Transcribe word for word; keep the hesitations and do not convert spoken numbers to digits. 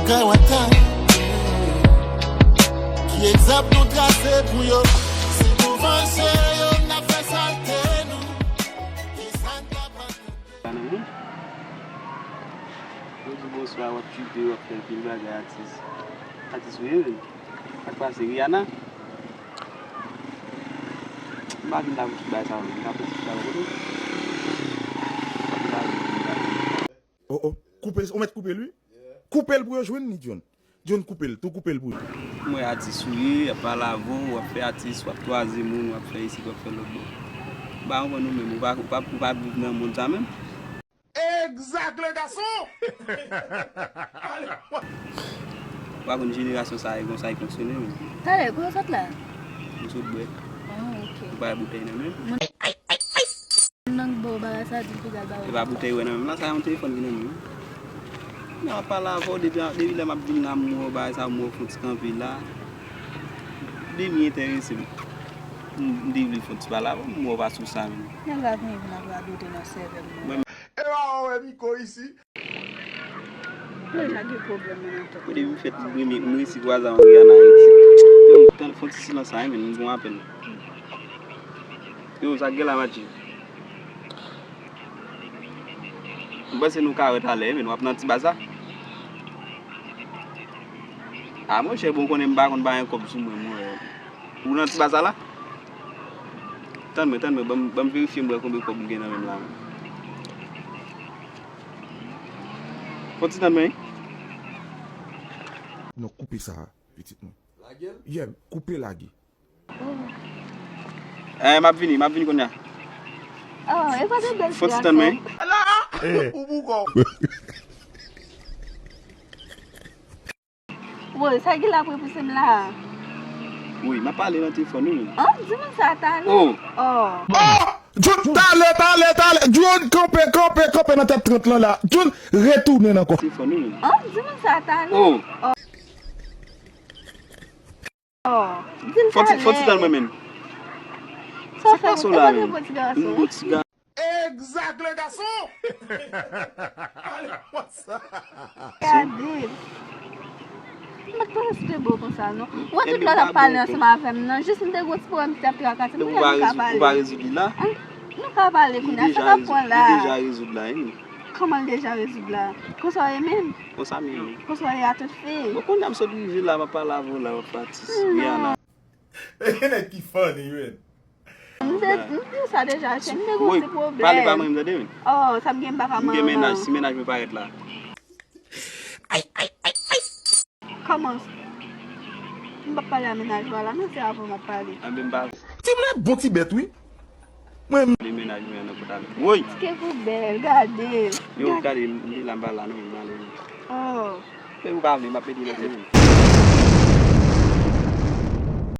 Kawata. Ki egzanp nou trase pou yo? Si nou vanse yo, n ap fè salte nou. Kisa n ap Sa nan moun. Ou di bonswa, w ap twipe, w ap fè pil bagay, atis. Atis ou ye, wi. Sa k pase, Rihanna? M pa vin la pou tout bagay sa yo, m ka fè ti bagay kote. Oh, oh. Koupe l, ou mèt koupe l, wi. Koupe l pou yo jwenn li, John. John, koupe l, tou koupe l pou li. M wè atis ou ye, y ap pale avè w, w ap fè atis, w ap kwaze moun, w ap fè isit, w ap fè lòt bò. M pa konprann ou menm, ou pa, ou pa, ou pa viv nan mond sa menm? Exact, le garçon! Ou pa konn jenerasyon sa a, e konsa e fonksyone menm. Talè, kote w sot la? M sot bwè. Ah, ok. Ou pa wè boutèy nan men m? Moun nan k ba w bagay sa di l pou l al ba w. E pa boutèy ou wè nan men m la, sa yon telefòn ki nan men m. Nan ap pale avè w depi, depi lè m ap vin la, m wè w bagay sa, m wè w fon ti kanpe la. Depi enterese m. M, m te vle fon ti pale avè w, m wè w pa sou sa menm. Nèg la vin vin ap radote nan sèvèl mwen. Mwen, e pa wè Miko isi. Deja gen pwoblèm nan tèt. Mwen depi m fèt, m renmen, m resi kwaze avè Rihanna Haiti. Yo, tann fon ti silans sa, men m gon apèl. Yo, sa k gen la, Matye? M panse nou ka wè talè, men w ap nan ti baz la. A, monchè, bon, konnen m pa konn pa gen kòb sou mwen, mwen. Ou nan ti baz la? Tann mwen, tann mwen, ban m, ban m verifye m wè konbyen kòb m gen nan men m la, men. Fò ti tann mwen, wi. Non, koupe sa a, pitit mwen. Lage l? Yeah, koupe lage. Eh, m ap vini, m ap vini kounye a. Oh, e pa de bèl. Fò ti tann mwen, wi. Ala! Ou boukò. Woy, sa ki la pou pouse m la? Wi, m ap pale nan telefòn, wi. Oh, di moun sa talè. Oh. Oh. Oh! John, talè, talè, talè. John, kanpe, kanpe, kanpe nan tèt trant lan la. John, retounen ankò. Telefòn, wi. Oh, di moun sa talè. Oh. Oh. Oh. Di l talè. Fò ti, fò ti tann mwen menm. Sa fè ou la menm? Bon ti gason. Exact, le garçon! Gade. M pa t panse se te bo konsa, non. Ou wè tout lè w t ap pale ansanm avè m nan, jis m te gon ti pwoblèm, m te ap trakase m, kounye a nou ka pale. Ou pa rezoud li la? Nou ka pale kounye a, sa k ap pran la? Li deja rezoud la, wi. Kòman l deja rezoud la? Konsa w ye menm? Konsa m ye, wi. Konsa w ye a tout fi? Bon, kounye a m sot rive la, m ap pale avè w la, w ap fè atis. Rihanna. Nèg ki funny, man. M te, m te di sa deja, chè, m te gon ti pwoblèm. Pale pa mwen, m tande, wi. Oh, sa m gen m pa ka manyen. M gen mennaj, si mennaj mwen parèt la. Ay, ay, ay, ay. Kòman? M p ap pale a mennaj ou a la, non, se avè w m ap pale. Anben m pa. Ti mwen bon ti bèt, wi. Mwen. Li mennaj mwen nan kòt avè. Woy! Ti kèk ou bèl, gade. Yo, gade, m te la m pa la, non, m ale. Oh. Men ou pa vle, m ap mete nan tèt ou.